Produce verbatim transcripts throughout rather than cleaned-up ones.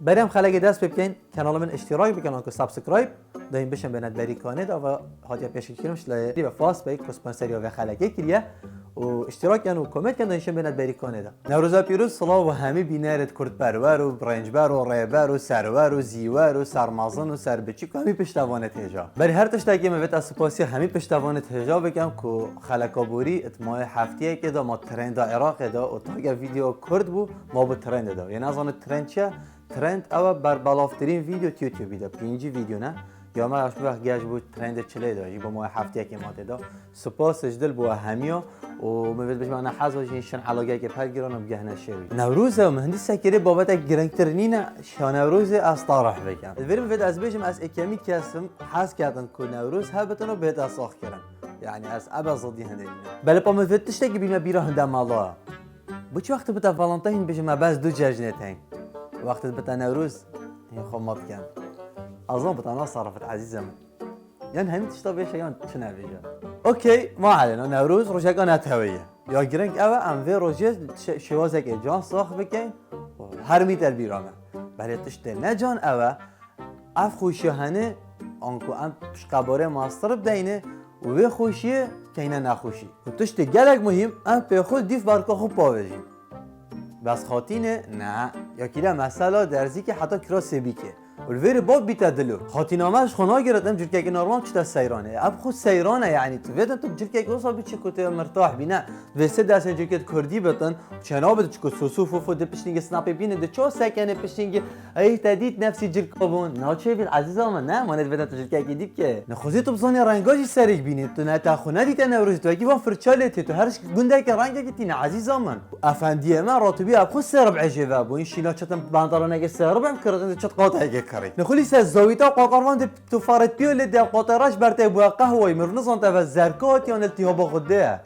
Berê em xelekê dest pê bikeyn, kanala min iştîrak bikin, anku subscribe, dayîn bişin bênetberî kanê de ve hatiye pêşkêşkirin ji lê ve Fastpaw ku sponseriya vê xelekê kiriye û iştîrak ken û koment ken dayîn şin bênetberî kanê de. Newroza pîroz, silav û hemî bînerêt kurdperwer û rêncber û rêber û serwer û zîwer û sermezin û serbiçîk û hemî piştevanêt hêja. Berî her tiştekî min vêt ez spasiya hemî piştevanêt hêja bikim ku xeleka borî it mayê heftiyekê de ma trenda Iraqê de û tager vîdeo kurd bû, ma bi trendê de. Yê nezanit trend çi ye? Trend ew e, berbelavtirîn vîdeo ti YouTube de. Pêncî vîdeo ne. Ya me ya ji wext geş bû trendê çilê de. Jî bo mayê heftiyekê ma tê de. Spas ji dil bo we hemiya. Û min vêt bêjim, ana hez jî şin elageyekê per giran û bigehne şevî. Newroz e, min hindî sekerê babetek girîngtir nîne. Şa Newrozê ez tarih bikim. Li vir min vêt ez bêjim, ez êkemî kes im, hez ketim ku Newroz hebitin û bête sax kirin. Yani ez ebe zidî hindê nîne. Belê pa min vêt tiştekî bîne bîra hinde mala. Bi çi wextê bite Valentine bêjim, me bes du cejnê tên. Wextê bite Newroz, hîn xwe mat ken. Ez zan bite nasarifit ezîzê min. Yan hemî tişta bêje yan çi nebêje. Okey, ma elêna Newroz rojeka neteweyî ye. Ya girîng ew e, em vê rojê şe-, şêwazekê can sax bikeyn. Her mî te bîra me. Belê tiştê ne can ew e, ev xweşiya hene, anku em ji qebarê mastir bideyne û wê xweşiyê keyne nexweşî. Û tiştê gelek muhîm, em pê xwe dîf berka xwe pavêjin. Bes xatînê ne, ya kîle mesela derzîkê heta kira sêbîkê. Û li vêrê bab bîte dilo. Xatîna me ji xwe nagiret, em cirkekî normal çite seyran e. Ev xwe seyran e, yanî tu vêtin tu bi cirkekî wisa biçî ku tu mirtah bî, ne. Vê sê dersên cirkê kurdî bitin, çêna bidin, çiku soso fofo di piştîngî snapê bîne, di ço sekene piştîngî, ey te dît nefsî cirka bûn. Naçêbî ezîza min, ne, manê divêtin tu cirkekî dî bike. Nexwezî tu bizanî renga jî serêk bînî, tu ne te xwe nedîte Newrozî, tu wekî van firça lê tê, tu her gundekê rengekî tîne ezîza min. Efendiyê me ratibî ev xwe sê rib'ê jê vebûyî, şîna çetin pantalonekê sê rib'ê em kirin, çet qatekê kirî. Nexwelî ser zawîta qaqarvan de tu faret piyo lê de qate reş ber te bûye qehweyî, mirov nizan te ve zerka hatiye yan iltîhaba xwe de.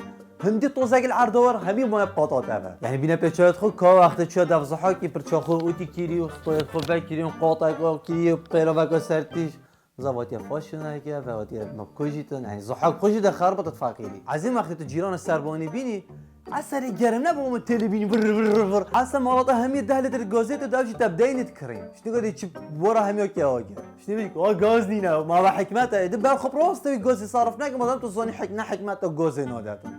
Hindî tozek li erda wer hemî bûne qata te ve. Yani bîne pêçayet xwe ka wextê çiya dev zihakî pirça xwe ûtî kirî û stoyet xwe vekirî û qatek kirî û pêlaveka sertîş. Zavatiye faşineke, zavatiye mekujîtin, yani zihak xwe jî de xerbitit feqîrî. Ezî wextê tu cîrana serbanî bînî, eserê germ ne bo min têlê bînî vir vir vir vir. Esa malata hemî deh lîtir gazê tu dev jî te bideyne dikirin. Ştî gadî çi bora hemiya ke age. Ştî bî, o gaz nîne, ma ve hikmet e. Di ber xwe rast wî gazê sarif neke, madem tu zanî hik-, ne hikmet e gazê nadetin.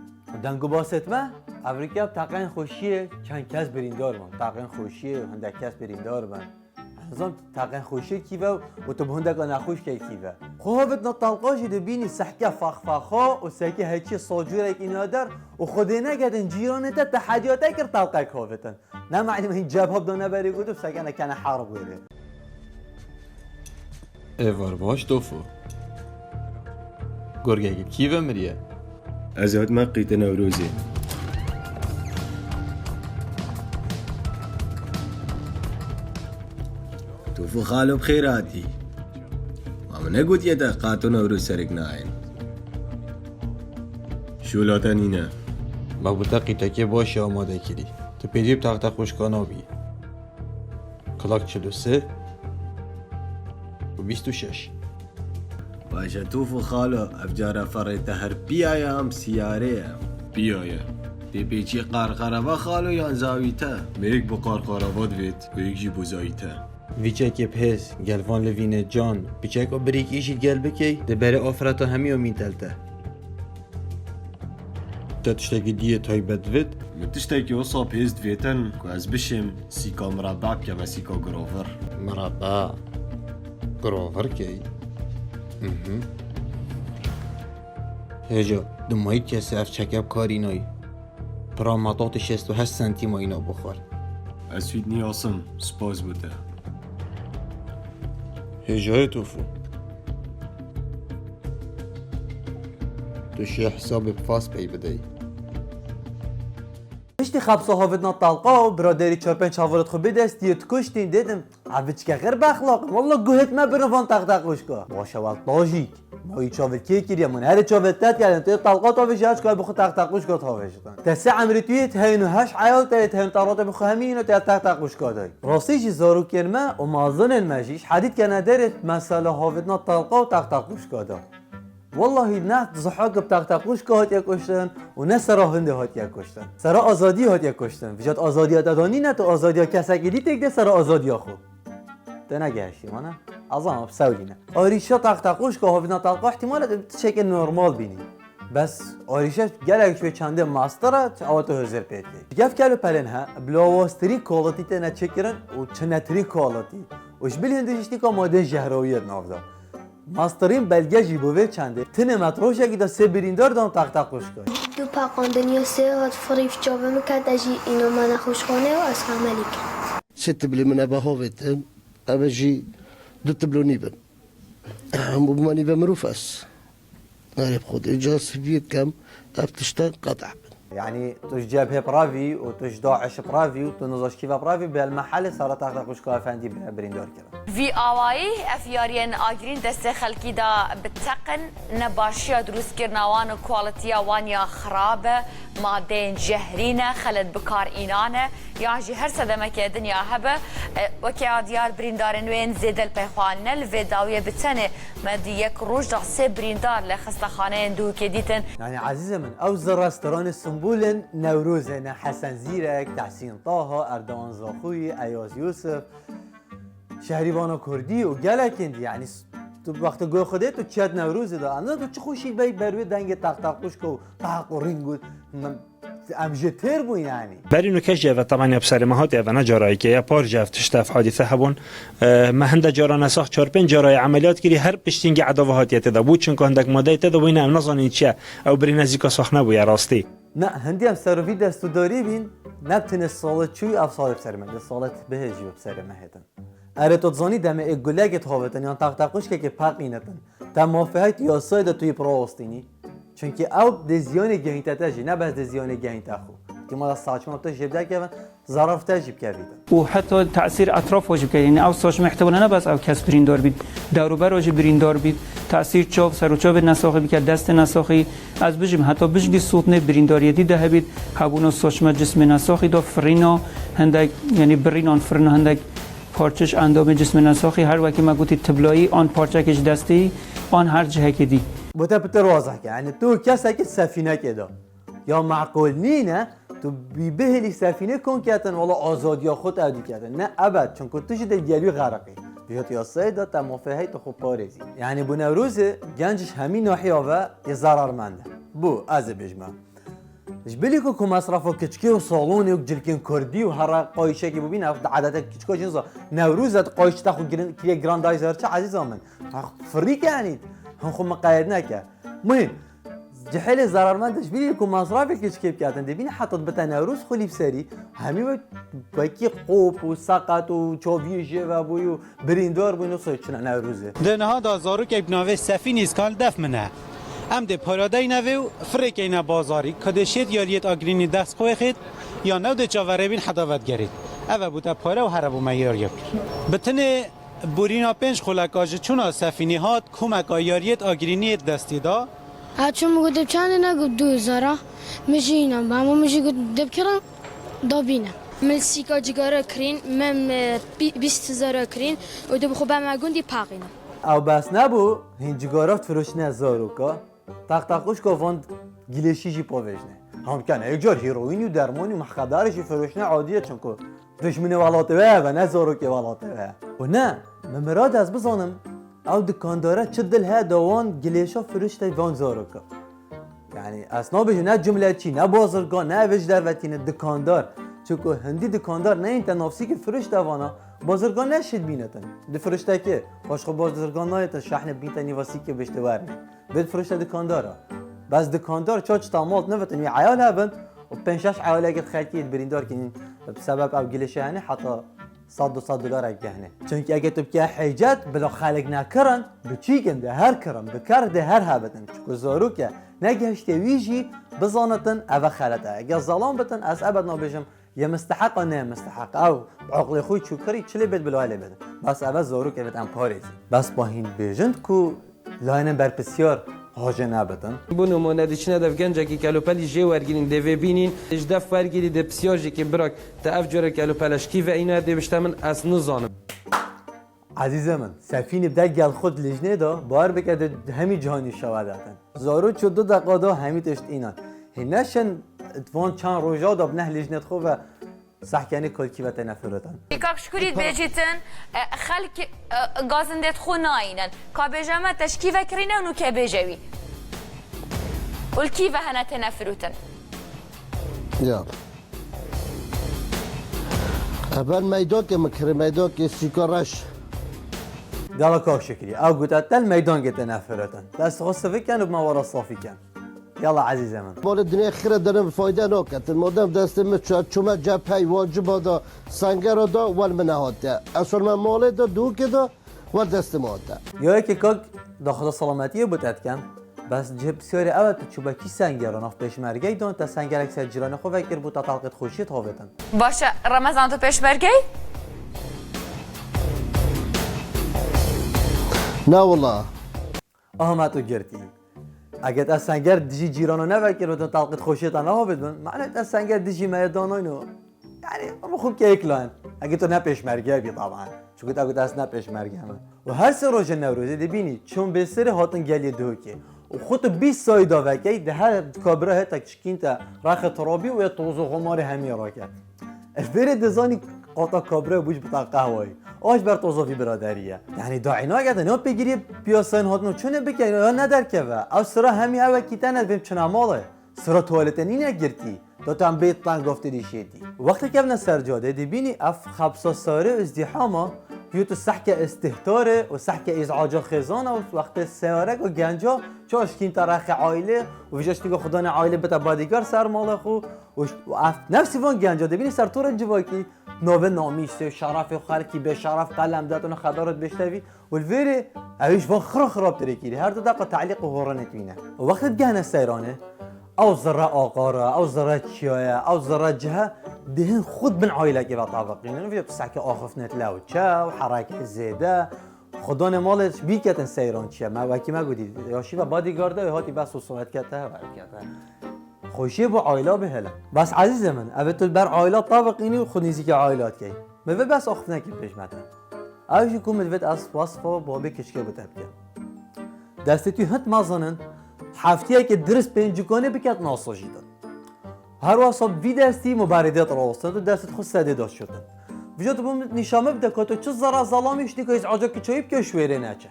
Deng û basêt me, evrîke teqên xweşiyê çend kes birîndar bin. Teqên xweşiyê hindek kes birîndar bin. Nizam teqên xweşiyê kî ve û tu bi hindeka nexweş key kî ve. Xwe havitna telqa jî dibînî sehke faxfaxa û sehke heçiyê sacûrekî nader û xwedê negetin cîranê te tehediya te kir telqek havitin. Ne me'lûm hîn cebhab dane berê got û sekene kene herb wêrê. Êvar baş Tofo. Gorgekî kî ve miriye? Ez hatime qîte Newrozê. Tofo xalo bi xêr hatî. Ma min negotiye te qato Newroz serik nayên. Şola te nîne. Ma bi te qîtekê baş amade kirî. Tu pêdî bi taxta xweşka nabî. Klak çil û sê û bîst û şeş. Baş e Tofo xalo, ev cara ferê te her piya ye em siyarê ye? Piya ye. Tê pêçî qarqarava xalo yan zawî te? Mêrik bo qarqarava divêt û yek jî bo zawî te. Vîçekê bihêz, gel van livînê can, piçeko birîkî jî gel bikey, di berê afreta hemî omîn tel te. Te tiştekî diyê taybet divêt? Min tiştekî wisa pêz divêtin ku ez bişêm sîka mireba bikeme sîka girovir. Mireba? Girovir key? Mhm. Hêja, di mayî kesê ev çeke bi karî nayî. Pira metatê şêst û heşt sentîma îna bixwar. Ez hît niyasim, spas bo te. Hêjayê Tofo. Tu şê hesabê bi Fastpaw bidey. Piştî xebsa havêtina telqa û biraderî çar pênc hevalêt xwe bê destiyê dikuştîn, dêdim, ev biçike xêr bexlaq in. Walla guhêt me birin van texteqlûşka. Baş e, wel tajîk. Ma wî çavilkê kiriye, min herê çaviltet kerdin, tê telqa tavêjî, her çika bi xwe texteqlûşka tavêjitin. Te sê emrê tu yê, te heyno heş eyal te yê, te heyno te ratê bi xwe hemî îno te texteqlûşka day. Rastî jî zarokên me û mezinên me jî ji hedî dikene derê mesela havêtina telqa û texteqlûşka da. Wellahî ne zihak bi texteqlûşka hatiye kuştin û ne sera hindê hatiye kuştin. Sera azadiyê hatiye kuştin. Vijat azadiya te da nîne, tu azadiya kesekî dî têk dê sera azadiya xwe. Te negehiştî mana? Ez ama bi sewlî ne. Arîşa taqtaqûşka havîna talqa ihtimale tu tiştekê normal bînî. Bes arîşa gelek ji wê çendê mastir e, awa tu hizir pê dikey. Gef kel û pelên he, bi lawaztirîn quality têne çêkirin û çinetirîn quality. Û ji bilî hindî jî tiştîka madeyên jehrawiyê di nav de. Mastirîn belge jî bo vê çendê. Tinê me di rojekî de sê birîndar dan taqtaqûşka. Du paqandin ya sê hat firî çavê min ket, ez jî îno me nexweşxane û ez hemelî kir. Sê tiblê min eve havêtin, eve jî du tiblo nîv in. Hemû bima nîve mirov ez. Erê bi Xwedê, ca siviyê dikem, ev tişte qet bin. Yanî tu ji Cebhê bi re vî û tu ji DAIŞ bi re vî û tu niza ji kî ve bi re vî, belmehelê sara taxta xwişka efendî bine birîndar kirin. Vî awayî ev yariyên agirîn destê xelkî de bi teqin nebaşiya dirûstkirina wan û qualitiya wan ya xirab e, madeyên cehrî ne, xelet bikar înan e, yan jî her sedemeke dinya hebe, e, weke ya diyar birîndarên wê yên zêde li pey xwe anîne. Li vê dawiyê bi tenê me di yek roj de sê birîndar li xestexaneyên Duhokê dîtin. Yanî ezîzê min, ew zira stranê simbolên Newrozê ne, Hesen Zîrek, Tehsîn Taha, Erdogan Zaxoyî, Eyaz Yûsif, Şehrîvana Kurdî û gelekên dî. Yanî s-, tu wextê goya xwe dê tu çiya di Newrozê de, anî tu çi xweşî bey ber wê dengê taqtaqûşka û taq û rîng û min Em jê têr bûn yanî. Berî nû kes jî eve temanya bi serê me hatiye, eve ne carayekê ye, par jî ev tişt, ev hadîse hebûn. E, me hinde cara ne sax çar pênc cara ye emeliyat kirî, her piştîngî edava hatiye tê de bû, çunku hindek madeyê tê de bûyne, em nazanin çi ye. Ew birî nezîka sax nebûye rastî. Ne, hindî em ser vî destûdarî bîn, ne bi tenê salê çû, ev salê bi serê me, di salê bihê jî bi serê me hêtin. Erê, tu dizanî demê ê gulekê dihavetin yan taqtaqûşkekê peqînitin, te mafê heyt yasayê de tu yê bi rawestînî? Çunkî ew dê ziyanê gehînte te jî, ne bes dê ziyanê gehînte xwe. Tîmala saçma tu jê bidekevin, zarar te jî bikevîtin. û heta tesîr etrafa jî bike. Yanî ew saçma ihtimal ne bes ew kes birîndar bît. Dewrobera jî birîndar bît. Tesîr çav, ser û çavê nesaxî bike, destê nesaxî. Ez bijim, heta bijî sotnê birîndariyetî de hebît. Hebûna saçma cismê nesaxî de firîna, hindek, yanî birînan firîna hindek parçeş endamê cismê nesaxî, her wekî me gotî tiblayî, an parçekê ji destê, an her cihekê dî. Bo te pitir wazeh ke, yanî tu kesekî sefînekê de. Ya meqûl nîne, tu bî bihêlî sefînê kon ketin, wela azadiya xwe te diketin. Ne ebed, çunku tu jî dê gel wî xeriqî. Ji yasayê de te mafê heyt xwe parêzî. Yanî bo Newrozê genc ji hemî nahiya ve yê zerarmend e. Bo ez ê bêjme. Ji bilî ku, ku mesrefa kiçikê û salonê û cilkên kurdî û here qayîşekî bibîne, ev di edetek kiçika jî niza. Newroz e, di qayîş te xwe girin, kiriye giran dayî zer çi ezîza min. Firî ke yanî, hin xwe miqeyed neke. Muhîm, cihêlê zerarmend e, ji bilî ku mesrafê kiçikê biketin, dê bîne heta dibite Newroz xwe lî bi serî, hemî we wekî qop û seqet û çaviyê jê ve bûyî û birîndar bûyî, wisa çine Newrozê. Di niha da zarokek bi navê Sefînî Skal def min e. Em dê para deyne vê û firê keyne bazarî, ka dê şêt yariyêt agirînî dest xwe xêt, ya new dê çaverê bîn heta vedigerît. Ev e bûte pare û here bo me yariya kir. Bi tinê borîna pênc xuleka ji çûna Sefînî hat komeka yariyêt agirîniyê destê da. Ew çû min got, "Dê bi çendê?" Ne got, "Du hezar a." Min jî înan, hema min jî got, "Dê bi kirin?" Da bîne. Min sîka cigara kirîn, min, e, bî-, bîst hezar a kirîn û dê bi xwe beme gundî paqîne. Ew bes nebû, hîn cigara firoştine zaroka. Taqtaqûşka van gilêşî jî pavêjne. Hamkene, yek car heroîn û derman û mexedar jî firoştine adî ye, çunku dijminê welatê we ye, ne zarokê welatê we ye. Û ne, min mirad ez bizanim, ew dikandare çi dil heye da wan gilêşa firişte van zaroka. Yanî, ez nabêjim ne cumleçî, ne bazirgan, ne ev ji derve tîne dikandar. Çunku hindî dikandar neyên te navsîkê firişte vana, bazirgan ne şêt bînetin. Di firiştekê, paşxwe bazirgan nayêtin, şehnê bînte nîva sîkê bişte werne. Bê firişte dikandar e. Bes dikandar çaç ta mal nivitin, wî eyal hebin û pênc şeş eyalekê xelkî yê birîndar kînin, bi sebeb ew gilêşe hene heta sed du sed dolarek gehne. Çunkî eke tu bike hêcet, bila xelk nekirin, bi çî kin dê her kirin, bi ker dê her hebitin. Çunku zarok e, negehiştiye wî jî bizanitin, eve xelet e. Eke zelam bitin, ez ebed nabêjim, Yê misteheq a ne misteheq. Ew bi eqlê xwe çûkirî çi lê bêt bila lê bêt. Bes eve zarok evêt em parêzî. Bes ba hîn bêjin ku layînên berpirsiyar hajê nebitin. Bo nimûne dê çine def gencekî kelopelî jê wergirîn dê vê bînîn. Ji def wergirî dê pisyar jî kê birak te ev cure kelopele ji kî ve îne dê bişte min ez nizanim. Ezîzê min, Sefînî bi te gel xwe di lijnê de, bawer bike dê hemî cihanî şewe datin. Zarok çû du deqa de hemî tişt înan. Hê neşin van çend roja de bi neh lijnê xwe ve Sehkenî kolkî ve têne firotin. Kak Şikurî dibêjîtin, e, xelk, e, gazindêt xwe nayînin. Ka bêje me te ji kî ve kirîne û nûke bêje wî. Û li kî ve hene têne firotin. Ya. Eber meydokê min kirî, meydokê sîka reş. Gala Kak Şikurî, ew gote te li meydankê têne firotin. Dest xwe sivik ken û bi me were safî ken. Yala ezîzê min. Malê dinyê xire derin fayde naketin. Madem destê min çû-, çûme cephey waciba da, sengera da, wel min nehatiye. Esor me malê da, dûkê da, wel destê min hate. Ya yekê kak, daxwaza selametiyê bo te dikem. Bes cihê pisyarê ew e, tu çûbe kî sengera nav pêşmergeyê dan, te sengerek ser cîranê xwe vekiribû, te telqê xweşiyê tavêtin. Baş e, Remezan tu pêşmergeyî? Na wala. Aha me tu girtî. Eger te senger dijî cîrana nevekir û tu telqît xweşiyê te nehavêt bin, mane te senger dijî me yê danayno. Yani, em xwe keyik layin. Eger tu ne pêşmerge bî taban. Çunku te got ez ne pêşmerge me. Û her sê rojê Newrozê dibînî çûn bê serê hatin geliyê Duhokê. Û xwe tu bîst sayî da vekey, di her kabira hê tek çikîn te rexê tirabî û yê toz û xumarê hemî rake. Vêrê dizanî qata kabire bûj bita qehwayî. Aş ber toza vî biraderî ye. Yanî daî nake te ne pêgiriyê piyasayên hatin û çûnê bike ya ne derkeve. Ew sira hemî ew e kî te ne vêm çine malê. Sira tuwaletê nîne girtî. Da tu em bê teng gofte dî şêtî. Wextê kevne ser cadê dibînî ev xebsa sarê û îzdîhama. Piyo tu sehke îstîhtarê û sehke îz'aca xêzana û wextê seyarek û genca çaşkîn te rexê aîlê û vîja ştîga xudanê aîlê bite badîgar ser malê xwe. Û ş-, û ev nefsî van genca dibînî ser torên civakî, navê namîsê, şerefê xelkî, bêşeref qelem de tune xeberot bêştevî û li vêrê ew ji van xira xirabtirê kîrî. Her du deqa telîq û horanê twîne. Û wextê digehne seyranê, ew zirre aqara, ew zirre çiya ye, ew zirre cihe, dihên xud bin aîlekê ve teveqînin. Vê piseke axifnet lew çew, hereke zêde, xudanê malê bîketin seyran çiye. Me wekî me gotî, ya şîve badîgarde wê hatî bes û soret kete, hev kete. Xweşiyê bo ayla bihêle. Bes ezîzê min, ev tu li ber ayla taviqînî û xwe nêzîkî ayla dikey. Min vê bes axiftinekî pêş me te. Ew jî ku min divêt ez wesfa babê keçikê bo te bikim. Destê tu hind mezin in, heftiyekê dirist pênc cikanê biket nasa jî din. Her wesa vî destî mubarediyet rawestin, tu destê xwe sedê da şutin. Vîja tu bo min nîşan me bide ka tu çi zerra zelamî ştî ka îz'aca kiçayî bike şwêrê neçe.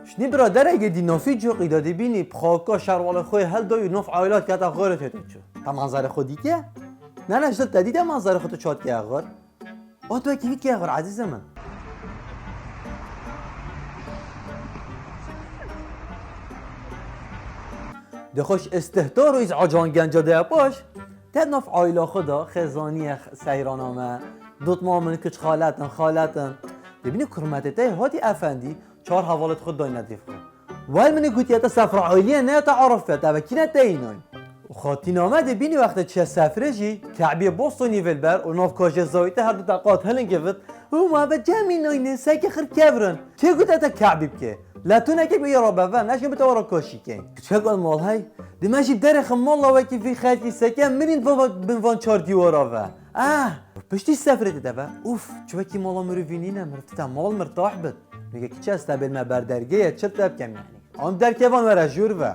Şinî biraderekê dî nafî coqî de dibînî bi xaka şerwalê xwe yê helda û nav ayla kete xorê tê çû. Te manzarê xwe dîtiye? Ne ne, ji te dîte manzarê xwe tu çat keye xor? O tu wekî vî keye xor ezîzê min. Dê xweş îstihtar û îz'acan genca de paş, te nav ayla xwe de xêzaniye seyrana me, dotma min kiç xaletin, xaletin. Dibînî kurmetê te hatî efendî, çar hevalêt xwe dayne dîv xwe. Wel min ê gotiye te sefra aîlî ye, ne te arif ye, te ve kîne te înay. Û xatîna me dê bînî wextê çiye sefrê jî, Ke'biyê Bostonî vê li ber û nav kajê zawî te her du te qat hilingê vit, hû ma ve cem înayne, seke xir kevr in. Kê gote te Ke'bî bike? Letunekek wê yê rabe ve, neşin bite wara kaşî keyn. Kiçek ol mal hey, dê me jî derêxin mala wekî vî xelkî seke mirîn va bin van çar dîwara ve. Eh! Piştî sefrê dide ve, ûf, çi wekî mala mirovî nîne, mirov dite mal mirtah bit. Nûke kiçe ez te bênime ber dergê ye, çi te bikem yanî? Em derkevan were jûr ve.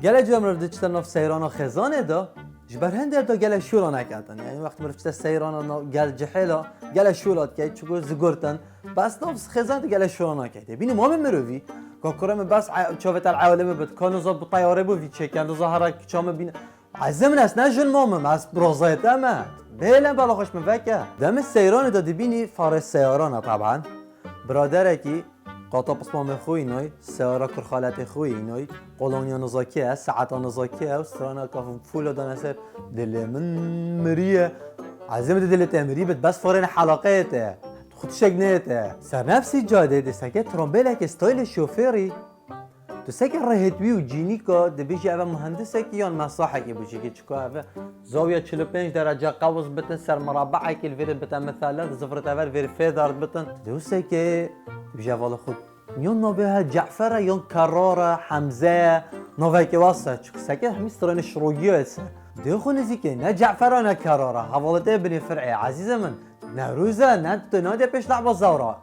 Gele cure mirov diçite nav seyrana xêzanê de, ji ber hindê de gele şûra neketin. Yanî wextê mirov çite seyrana nav gel cihê de, gele şûra dike, çiku zigurtin. Bes nav xêzanê de gele şûra nake. Dê bînî mamê mirovî, ka kurê min bes e-, çavê te li ewlê min bit, ka niza bi teyarê bo vî çêke, niza hera kiça min bîne. Ezê min ez ne jin mamim, ez bi razayê te me. Bêle bela xweş min veke. Demê seyranê de dibînî farê seyaran e taban. Biraderekî qata pismamê xwe înay, seyara kurxaletê xwe înay, qoloniya nizakê ye, saeta nizakê ye û strana kafin fûla dane ser dilê min miriye. Ezê min dilê te mirî bit, bes farên helaqeyê te. Xwe tişek neyê te. Ser nefsî cadê dê seke trombêlekê staylê şofêrî. Tu seke rehêt wî û cînîka dibêjî eve muhendisekî yan mesahekî bû çikî çiko eve zawiya çil û pênc derece qewz bitin ser mirabeekî li vêrê bite mithelet zivirit ever vêrê fê derd bitin. Dê wî seke bije vala xwe yan navê he Cefer e yan Kerar e, Hemze ye, navekê wes e, çik seke hemî stranê şirogiya ye se. Dê xwe nizîkê ne Cefer e ne Kerar e, hevalê te binê fir'ê, ezîzê min. Newroz e, ne tu nade pêş lehba zewra.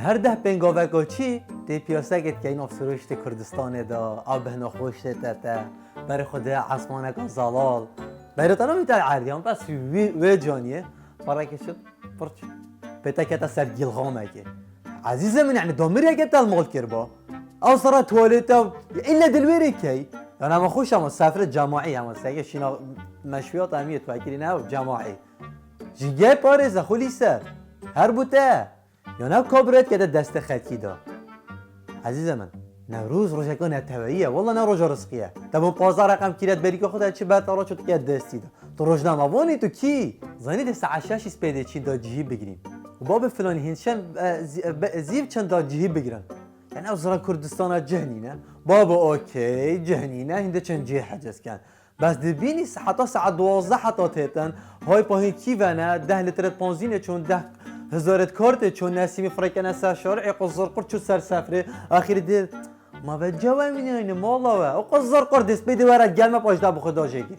Her deh pêngaveka çî tê piyaseke dikeyî nav sirûştê Kurdistanê de, ew bihna xweş tê te te, berê xwe dê esmaneka zelal. Berê te namî te erdî, em bes wî, wê caniyê, pareke çi, pirç, pê te kete ser gîlxamekê. Ezîzê min, yani damireke te li mal kirba. Ew sera tuwalete, îlle dilwêrê key. Yani ama xweş ama sefre cemaî ama seke şîna meşwiyat em yê tuwekirî ne ew cemaî. Ji gel parêze xulî ser. Her bû te. Yan ev kabirêt kete destê xelkî de. Ezîzê min, Newroz rojeka neteweyî ye, walla ne roja rizqî ye. Te bo pazdeh reqem kîret berîka xwe de çi ber te re çû dike destî de. Tu rojnamevanî tu kî? Zanî dê saet şeş î spêdê çî da cihî bigirîn. Û babê filanî hîn şem, e, zî-, e, be-, zîv çend da cihî bigirin. Yani ew zira Kurdistana cih nîne. Baba okey, cih nîne, hîn de çend cihê hecez ken. Bes dibînî se-, heta saet duwazdeh heta têtin, hay pahî kî vene, deh litret panzînê çûn, deh hezarêt kartê çûn, Nesîmî firekene ser şarê, qizir qurt çû ser sefrê, axirî dê, ma ve cewe min yani mala we, o qizir qurt dê spêdê were gelme paşda bi xwe da jêkî.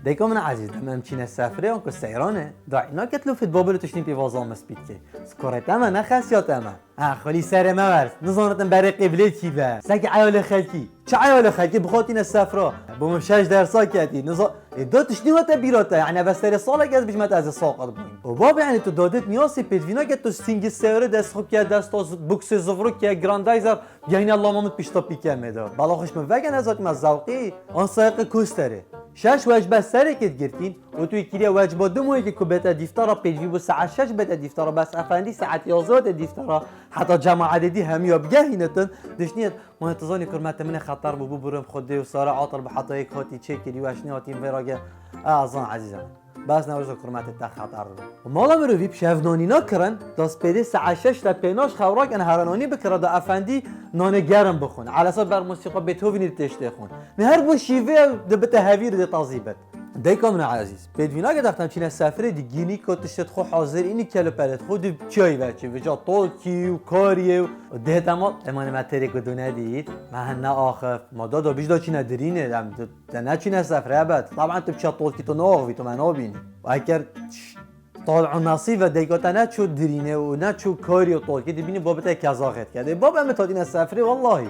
Dêka min ezîz, dem em çîne sefrê, anku seyran e, da îna ketlo fit babê li tiştîn pêvaza me spît ke. Skorê te me, ne xesiyat te me. Ha, xwelî serê me wers. Nizanitin berê qêbilê kî be. Seke eyalê xelkî. Çi eyalê xelkî? Bi xwe tîne sefra. Bo min şeş dersa ketî. Niza-, e, do tiştî wete bîra te. Yani ve serê salek ez bijme te ez ê saqit bûyim. O bab yani tu dadet niyasî pêdvîna ke tu singî seyarê dest xwe ke desta z-, buksê zivrû ke grandizer gehîne lama min pişta pîke me de. Bala xweş min vegen ez hatime zewqî. An sayeqê kosterê. Şeş wecbe serê ke digirtîn. Û tu kiriye wecba du mohekî ku bête dîftara pêncî bû saet şeş bête dîftara, bes efendî saet yazdeh bête dîftara, heta cemaetê dî hemiya bigehînitin, dişniyet, ma tu zanî kurmete min ê xeter bû, bû burim Xwedê û sare atir bi heta yek hatî çêkirî û eş nehatîm vê rage, e, azan ezîzan. Bes ne wisa kurmete te xeter bû. Mala mirovî bi şevnanîna kirin, da spêdê saet şeş te pênaş xewrak in herenanî bikira da efendî nanê gerim bixwin. Elesa ber mosîqa Beethovenî têştê xwin. Ne her bo şîvê dibite hevîr dê tazî bit. Dayika min a ezîz, pêdvînake dextem çîne sefrê digînî ku tiştet xwe hazir înî kelopelêt xwe di çiyayî ve çî, vêca tolkî û kariyê û dê te mal, ema ne me têrê ku dûne dît, me hen ne axif, ma da da bijda çîne dirînê, em di, te ne çîne sefrê ebet. Taban tu biçiya tolkî tu naxivî, tu me nabînî. Eger ş-, Tal û nasî ve dayika te ne çû dirînê û ne çû karî û tolkî dibînî babê te kezaxê dike. Dê babê min tatîne sefrê wellahî.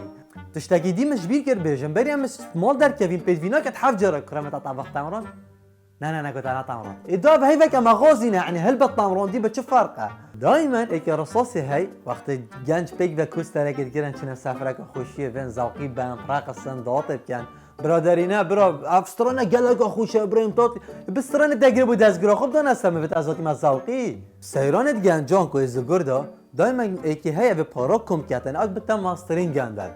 Tiştekî dî min ji bîr kir bêjim. Berî em mal derkevîn pêdvînake heft cara kuremeta te vaxt temran. Ne, ne, ne, gota ne temran. Ê da ve heyveke me xwazîne, yani helbet temran dî bi çi ferq e? Daimen êkê risasê hey, wextê genc pêk ve kostereke digirin çine sefreke xweşiyê vên zewqî ben, reqsin, datê bikin. Biraderîne, bira, ev strane geleka xweş e, Îbrahîm Tatî. Bi strane degre bû dezgira xwe bidane ser min, vêt ez hatîme zewqî. Seyranê di gencan ku ê zigor da, daimen êkî heye vê para kom ketin, ez bi te mastering gender.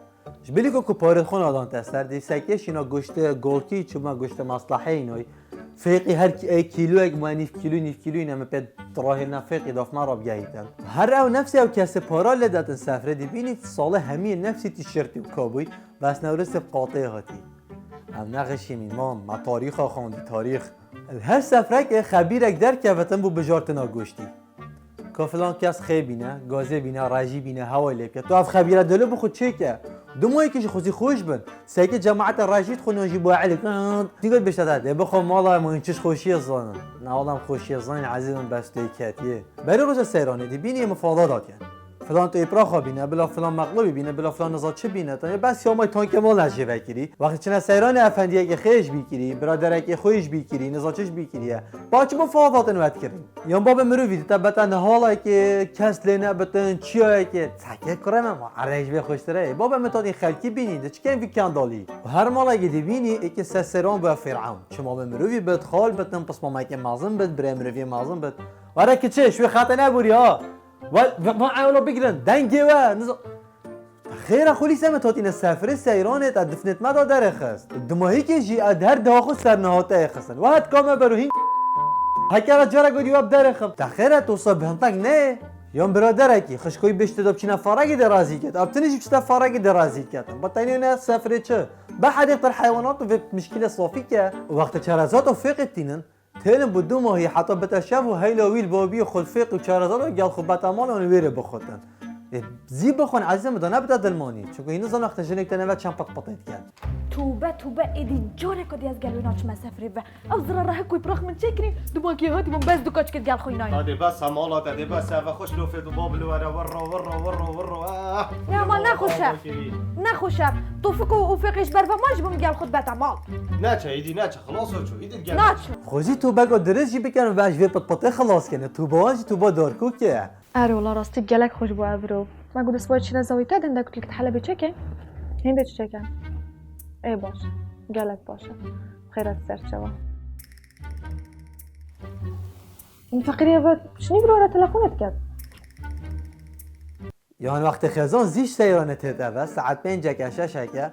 Ji bilî ku, ku parê xwe nadan te ser, dî sekê şîna goştê golkî, çima goştê maslahê înoy. Fêqî her ki-, ê kîloyek ma nîv kîlo, nîv kîlo îne min pê rahêlina fêqî daf me rabgehîtin. Her ew nefsê ew kesê para lê detin sefrê, dibînî salê hemiyê nefsî tîşertî û kabûy, bes newrê sê qatê hatî. Em nexişîmîn mam, me tarîxa xwendî, tarîx. Her sefrekê xebîrek derkevitin bû bijartina goştî. Ka filan kes xê bîne, gazê bîne, rejî bîne, hewayê lê bike. Tu ev xebîre dilo bixwe çêke. Du mayekî ji xwe zî xweş bin. Seke cemaetê rejî dixwin yan jî bo elek. Dîgot bişte te, dê bixwe mala em çiş xweşiyê zanin. Na wala em xweşiyê zanin, ezîz min bes tu yê ketiye. Berê roja seyranê dibînî yê mifada datiye. Filan tu îpra xwe bîne, bila filan meqlubî bîne, bila filan niza çi bîne. Tenê bes ya may tankê mal ez jê vekirî. Wextê çine seyranê efendiyekê xê ji bî kirî, biraderekê xwe ji bî kirî, niza çi ji bî kiriye. Ba çi mifadatin wet kirin? Yan babê mirovî dite bete nihalekê, kes lê nebitin, çiyayekê. Sekê kurê me ma erê ji vê xweştir e. Babê min tatî xelkî bînî, di çikên vî kendalî. Û her malekê dibînî, êkê se seyran bûye Fîr'ewn. Çi babê mirovî bit, xal bitin, pismamekê mezin bit, birê mirovî mezin bit. Were kiçê, şwê xete nebûrî ha. Ve, ve, va ewla bigirin, dengê we, niza-, Xêra xulî se me totîne sefrê seyranê te difnêt me da derêxist. Dimahîkê jî ez her deha xwe ser niha te yê xistin. Wehet ka me bero hîn. Heke re cara gotî we bi derêxim. Te xêra tu se bi hintek neyê. Yan biraderekî, xişkoyî bişte de biçîne farekî de razî ket. Ab tinî jî biçte farekî de razî ket. Ba tenê ne sefrê çi? Be hedêxtir heywanat û vê mişkîle safî ke. Wextê çerezat û fêqê tînin. Têlin bi du mahî heta bite şev û heyla wî li babiyê xwe fêq û çerezat û gel xwe bete mal û wê rê bixutin. Dê zî bixwin ezîzê min, da nebide dilmanî. Çunku hîn nizane wextê jinek te neve çend pitpitê dike. Tûbe, tûbe, êdî careka dî ez gel wê naçime sefrê ve. Ew zirarehik wî pirax min çêkirî, dûmankî hatî bûm, bes du kaçikê digel xwe nayê. Hadi bes, hem ala te dê bes, eve xweş lofê du bab li were, wirro, wirro, wirro, wirro, ah. Ya, ma nexweş e. Nexweş e. Tofik û, û Fêqê ji ber ve ma ji bo min gel xwe dibete mal. Neçe, êdî neçe, xilas o çû, êdî gel. Naçû. Xwezî tûbeka dirêj jî bikin ve ji vê pitpitê xilas kene. Tûba wan jî tûba darkokê ye. Erê wela rastî gelek xweş bû ev mirov. Me got, destpê çine zawî te din de kutlîk di Helebê çêke. Hîn bê çi çêke? Ê baş. Gelek baş e. Xêret ser çawa. Feqîrê ve çinî bir were telefonê diket. Yan wextê xezan zî ji seyranê tête ve, saet pênceke, şeşeke.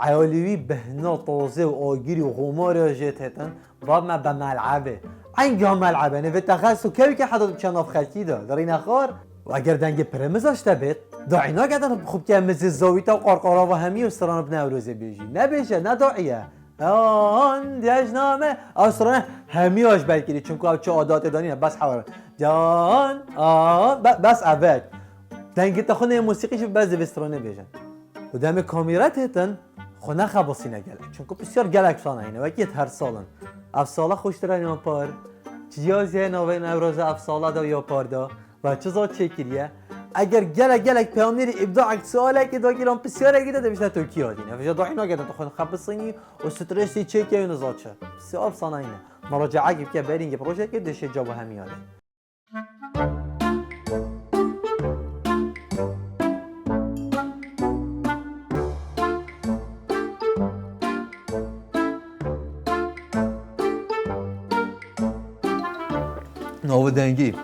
Eyalî wî bihna tozê û agirî û xomara jê têtin, bab me be mel'ebê. Enga mel'ebe, nê vê texes û kevî ke heta tu biçe nav xelkî de, li rîne xar. Û eger dengê pirê miza ji te bêt, daî nake te xwe bike mizê zawî te û qarqara ve hemî û strana bi Newrozê bêjî. Nebêje, ne daî ye. An, diye ji name, ew strana hemî ya ji ber kirî, çunku ew çi adatê danîne, bes hewar. Can, an, be-, bes evet. Dengê te xwe nê musîqî jî bes divê stranê bêjin. Û demê kamîra têtin, xwe nexebisîne gelek. Çunku pisyar gelek sala hene, wekî her sal in. Ev sala xweştir e yan par? Çi cihazî heye navê Newroza ev sala de ya par de? Ve çi zad çêkiriye? Eger gelek gelek peyamnêrî îbdaek sualekê dagîran pisyarekî de dibişte tu kî hatîne. Vêca dahî nake tu xwe nexebisînî û stresî çêkê û niza çi. Pisyar ev sala hene. Meracaekî bike berîngê projeyekê dişê cabo hemiya de. Navê dengî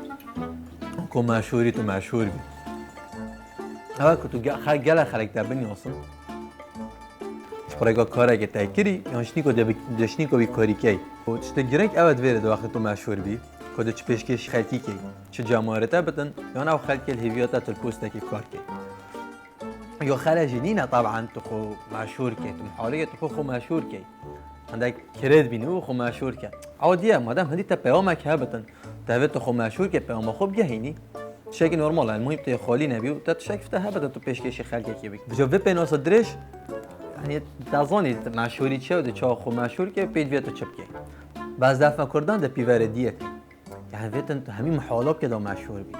ku meşhûrî tu meşhûr bî. Ew ku tu ge-, xe-, gelek xelek te binyasin. Ji bo rêka karekê te kirî, yan ji nîko de bi-, de ji nîko wî karî key. Û tiştê girîng ew e di vê re de wextê tu meşhûr bî, ku tu çi pêşkêşî xelkî key, çi cemarê te bitin, yan ew xelkê li hêviya te tu li postekê kar key. Yo xele jî nîne, taban tu xwe meşhûr key, tu mihalê ye tu xwe xwe meşhûr key. Hindek kirêt bînî û xwe meşhûr ke. Ew diye, madem hindî te peyamek hebitin, te vê tu xwe meşhûr key, peyama xwe bigehînî. Tiştekî normal e, muhîm tu yê xalî nebî û te tiştek fite hebe de tu pêşkêşî xelkekê bikî. Vêca vê pênasa dirêj, yanî te zanî meşhûrî çi ye û tu çawa xwe meşhûr key, pêdiviya tu çi bikey. Bes def me kurdan de pîverê diyek. Yanî vê tu hemî mihala bike da meşhûr bî.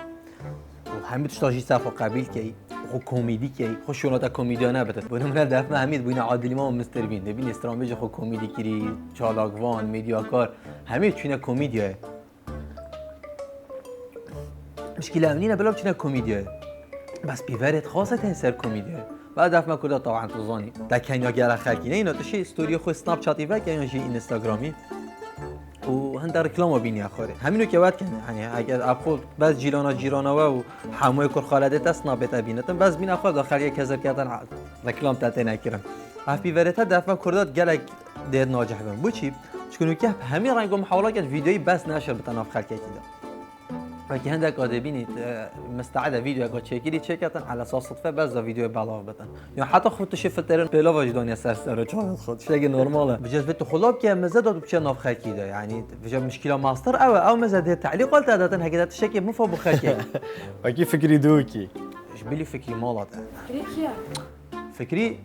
Û hemî tişta jî ser xwe qebîl key, xwe komîdî key, xwe şûna te komîdiyane bide. Bo nimûne def me hemî dibûne Adil Îmam û Mister Bean. Dibînî stranbêjê xwe komîdî kirî, çalakvan, medyakar, hemî çûne komîdiyayê. Mişkîle ev nîne, bila biçine komîdiyayê. Bes pîverê xaset heye ser komîdiyayê. Ve def me kurda taban tu zanî. Te kenya gele xelkî neyna, tu şî storiyê xwe Snapchatî veke yan jî Instagramî. Û hinde reklama bîniya xwe rê. Hemî nûke wet kene. Hani eger ev xwe bes cîrana cîrana we û hemûyê kurxaledê te Snapê te bînitin, bes bîna xwe da xelkê kezirketin reklam te têne kirin. Ev pîverê te def me kurda gelek dêr nacih bin. Bo çî? Çikû nûke hemî reng û mihawla ket vîdeoyî bes neşir bite nav xelkekî de. Wekî hindek adê bînî, e, misteede vîdeoyeka çêkirî çêketin, elesa sitfe bes da vîdeoyê belav bitin. Ya heta xwe tu şê filterin pêlava jî daniye ser ser û çavên xwe. Tiştekî normal e. Vêca vê tu xwe lab ke meze da tu biçe nav xelkî de. Yanî vêca mişkîla master ew e, ew meze dê telîq al te datin heke de tiştekê mifa bo xelkê. Wekî Fikrî Dûkî. Ji bilî Fikrî mala te. Fikrî kî ye? Fikrî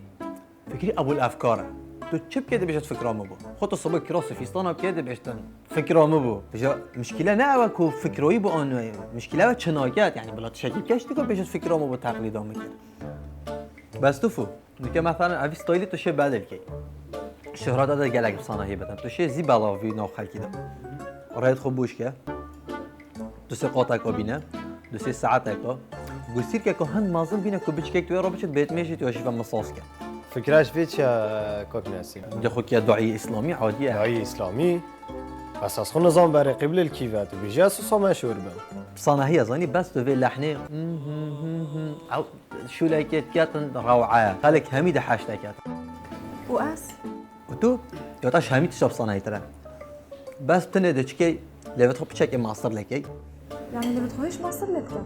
Fikrî Ebûl Efkar e. Tu çi bikê dibêjit fikra min bû. Xwe tu sibê kira sifîstana bikê dibêjtin fikra min bû. Vêca mişkîle ne ew e ku fikroyî bi anûye. Mişkîle ew e çi naket. Yanî bila tiştekî bike ji tu ku bêjit fikra min bû teqlîda min kir. Bes tu fû. Nûke meselen evî stayîlî tu şê bedel key. Şuhrata de gelek bi sanahî bitin. Tu şê zî belav bî nav xelkî de. Rêyê xwe boş ke. Du sê qateka bîne, du sê saeteka. Gusîrkeka hin mezin bîne ku biçkek tu wê re biçit, bêtmêjî tu ya jî ve misas ke. Fikra ji vê çi ye, Kak Nesîm? De xwe ke daî îslamî adî ye. Daî îslamî? Bes ez xwe nizam berê qîblê li kî ve, tu bêjî ez wisa meşhûr bim. Sanahiya zanî bes tu vê lehnê ew şûlekê diketin rewa ye. Xelk hemî de heşt diketin. Û ez? Û tu, ya te ji hemî tişta bi sanayî tire. Bes tinê diçikê, lêvê xwe piçekê mastir lê key. Yanî lêvê xwe hêj mastir lê dikim?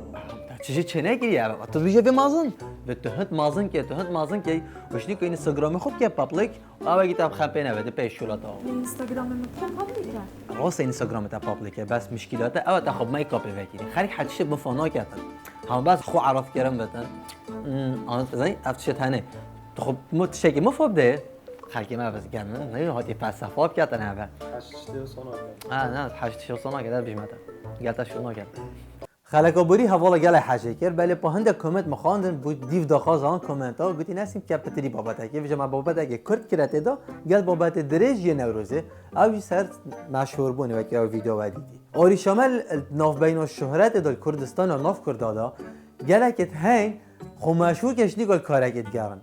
Te Çi jî çênekiriye ev. Tu bêje vê mezin. Vê tu hind mezin ke, tu hind mezin ke. Û şinî ku Instagramê xwe bike public. Ew ê te bi xepê nebe, di pey şûla te. Instagramê min pir public e. Rast e Instagramê te public e, bes muşkîla te ew e te xwe bi make-upê vekirî. Xelk her tiştê bi fo naketin. Hema bes xwe eraf kirin bitin. Hmm, an-, zanî, ev tişt hene. Tu xwe mu tiştekî min fo bidê. Xelkê me bes gen, ne, hatî felsefa biketin eve. Her tiştê wisa naket. Ha, ne, her tiştê wisa naket, ev bijme te. Gel te şû naket. Xeleka borî hevala gelek hejê kir, belê pa hindek koment min xwendin, bû dîv daxwaz an komenta, gotî Nesîm ke pitirî babetekê, vêca me babetekê kurt kire tê de, gel babetê dirêj yê Newrozê, ew jî ser meşhûrbûnê wekî ew vîdeo we dîtî. Arîşa me li navbeyna şohretê de li Kurdistana nav Kurda de, gelekê heyn, xwe meşhûr ke ji nî gal karekê digerin.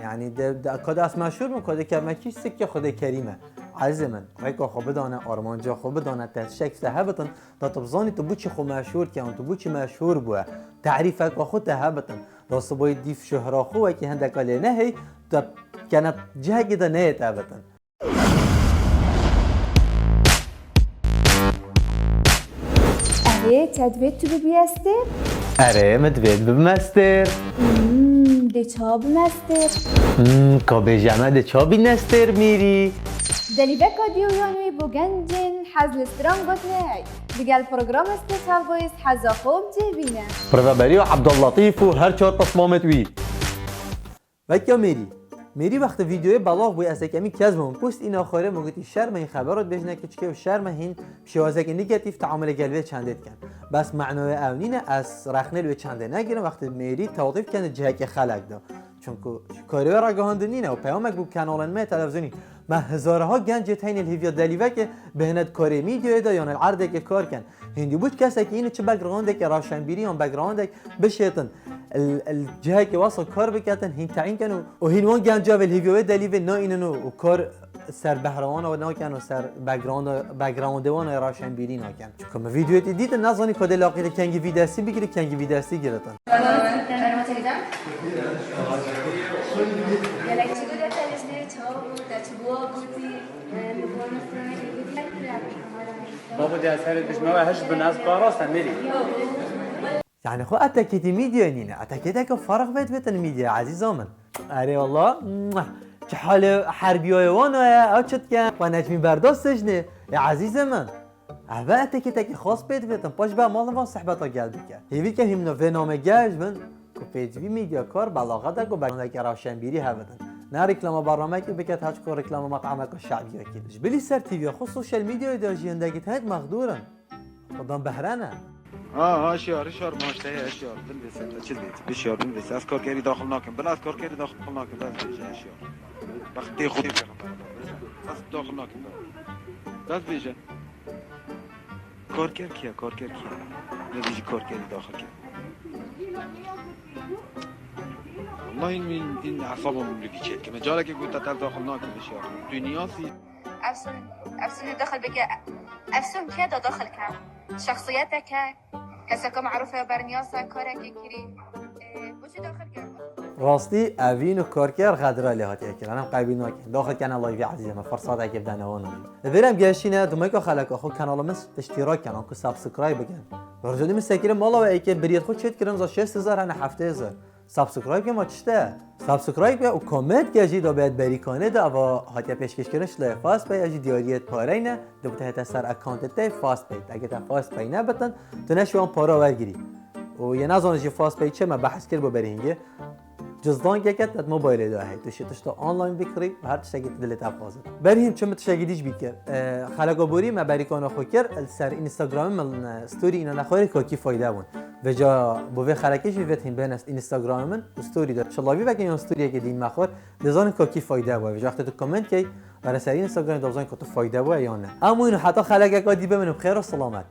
Yanî de, de, ka de ez meşhûr bim, ka de kevmekî sikke Xwedê kerîm e. Ezîzê min, rêka xwe bidane, armanca xwe bidane, te tiştek te hebitin, da tu bizanî tu bû çi xwe meşhûr ke, tu bû çi meşhûr bûye. Tarîfeka xwe te hebitin. Da sibayî dîf şohra xwe wekî hindeka lê nehêy, tu kene cihekê de neyê te hebitin. Erê, te divê tu bibî estêr? Erê, min divê bibime estêr. Hmm, dê çawa bime estêr? Hmm, ka bêje me dê çawa bîne estêr mîrî? Delîveka dî û yan wî bo gencên hez li stran gotinê hey. Digel programa Special Voice heza xwe bicêvîne. Prova berî û Abdullatîf û her çar pismamêt wî. Vekya mêrî. Mêrî wextê vîdeoyê belav bû, ez yekemî kes bûm. Post îna xwarê min gotî şerme hîn xebera dibêjine keçikê û şerme hîn bi şêwazekî negatîf teamulê gel vê çendê dikin. Bes menoya ew nîne, ez rexnê li wê çendê negirim, wextê mêrî tewdîf kene cihekê xelek de. Çunku karê wê ragihandin nîne û peyamek bû kanalên me yê televîzyonî. Me hezarha gencê teynê li hêviya delîvekê bihêne di karê mîdyayê de yan li erdekê kar ken. Hindî bû kesekî înî çi backgroundekê rewşenbîrî yan backgroundek bişêtin. Li, li cihekê wesa kar biketin, hîn teyîn ken û, û hîn wan genca vê li hêviya wê delîvê nayînin û, û kar ser behrewana wê nakin û ser backgrounda, backgroundê wan ê rewşenbîrî nakin. Çunku min vîdeoyê dîtin, nezanî ku dê laqîrê kengî vî destî bigirî, kengî vî destî girtin. Babo, dê ez herê dijme we hiş bin, ez ka rast em mêrî. Yanî xwe etekêtî mîdyayê nîne. Etekêteke ferq vê dibêtin mîdyayê, ezîza min. Erê walla, muah. Çi halê herbiyoyê wan e, ew çi dikin? Xwe Necmî berda sicnê. Ê ezîzê min. Ev etekêtekî xas pê dibêtin. Paş be malin van sehbeta gel bike. Hêvî ke hîmno vê namê gel ji bin ku pêcivî mîdyakar belaxete ku backgroundeke rewşenbîrî hebitin. Ne reklama barnamekê biket, heç ku reklama met'ameka şe'biyekî. Ji bilî ser T V'ya xwe sosyal mîdyayê de jî hindekî tehet mexdûr in. Xwedan behre ne. Ha, ha, şiyar, şiyar, maşte ye, şiyar. Bin vê sete, çi dibêt? Bi şiyar, bin vê sete. Ez karkerî daxil nakim. Bin ez karkerî daxil nakim. Dest bêje, şiyar. Bextê xwe. Ez daxil nakim. Dest bêje. Karker kî ye, karker kî ye? Ne dijî karkerî daxil ke. Wallahî min, in esabım li vî çêt. Me carekê got te tev daxil nakim, şiyar. Dinya sî. Efsun, Efsunê daxil bike. Efsun kê de daxil ke? Şexsiyeteke, keseka merûf e, berniyasa, karekê kirî. Ê, bo çi daxil ke? Rastî, evîn û karker xedra lê hatiye kirin. Em qeybî nakin. Daxil kene layvî ezîzê me, firsatekê bidene wan. Li vêrem geşîne, dumeka xeleka xwe kanala min iştîrak ken, anku subscribe bikin. Rojê dî min sekire mala we êkê biriyet xwe çêt kirin, za şêst hezar hene heftê hezar. Subscribe ke ma çi tişt e? Subscribe ke û comment ke jî da bêt berîkanê de ava hatiye pêşkêşkirin şilê Fastpay, ev jî diyariyet pareyne, dibite hete ser accountê te Fastpay. Eke te Fastpay nebitin, tu neşiwan para wergirî. Û ye nezane jî Fastpay çi me behs kir bo berî hingê. Cizdankeke te di mobaylê de heye. Tu şî tişta online bikirî û her tiştekî tu dilê te bixwazit. Berî hîn çi min tiştekî dî jî bî kir. E, xeleka borî me berîkana xwe kir, li ser Instagramê min, e, story îna nexwarê kakî fayde bûn. Vêca bo vê xelekê jî vêt hîn bihêne Instagramê min û story de. Çi layvî vekin yan storyekê dîn me xwar, dizanin kakî fayde bûye. Vêca wextê tu comment key, were ser Instagramê da bizanin ku tu fayde bûye yan ne. Em wîn heta xelekeka dî bimînin bi xêr û selamet.